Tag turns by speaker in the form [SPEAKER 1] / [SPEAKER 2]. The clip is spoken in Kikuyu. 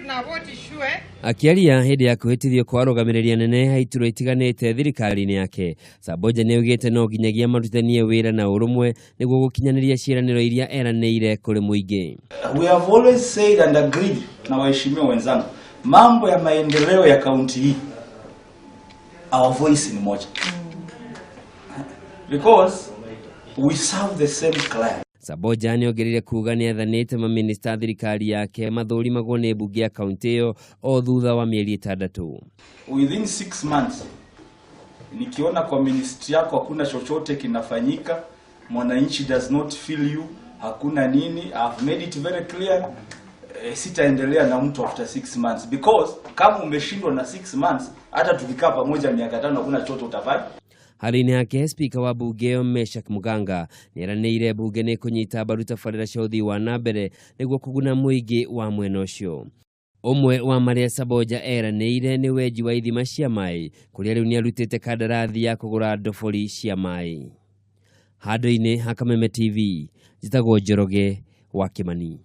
[SPEAKER 1] Tunavoti shue.
[SPEAKER 2] Akĩaria hĩndĩ ya kwĩhĩtithio kwa arũgamĩrĩri anene a iturwa itiganĩte thirikari-inĩ yake, Samboja nĩaugĩte no nginyagia marutithanie wĩra na ũrũmwe nĩguo gũkinyanĩria ciĩranĩro iria eranĩire kũrĩ mũingĩ.
[SPEAKER 3] We have always said and agreed na waheshimiwa wenzangu, mambo ya maendeleo ya kaunti hii, our voice ni moja because we serve the same client.
[SPEAKER 2] Samboja nĩongereire kuga nĩathanĩte mamĩnĩsta thirikari yake mathũrimagwo nĩ mbunge ya kaunti ĩyo o thutha wa mĩeri 6.
[SPEAKER 3] Within 6 months, nikiona kwa ministry yako hakuna chochote kinafanyika, mwananchi does not feel you, hakuna nini, I've made it very clear, sitaendelea na mtu after 6 months, because kama umeshindwa na 6 months, hata tukikaa pamoja miaka 5, hakuna chochote utafanya.
[SPEAKER 2] Harĩ-inĩ yake, spika wa mbunge ĩyo Meshak Muganga nĩeranĩire mbunge nĩ kũnyita mbaru tabarĩra cia ũthii wa na mbere nĩguo kũguna mũingĩ wa mwena ũcio. Ũmwe wa marĩa Samboja eranĩire nĩ wenji wa ithima cia maĩ, kũrĩa rĩu nĩarutĩte kandarathi ya kũgũra ndobori cia maĩ. Handũ-inĩ ha Kameme TV, njĩtagwo Njoroge wa Kĩmani.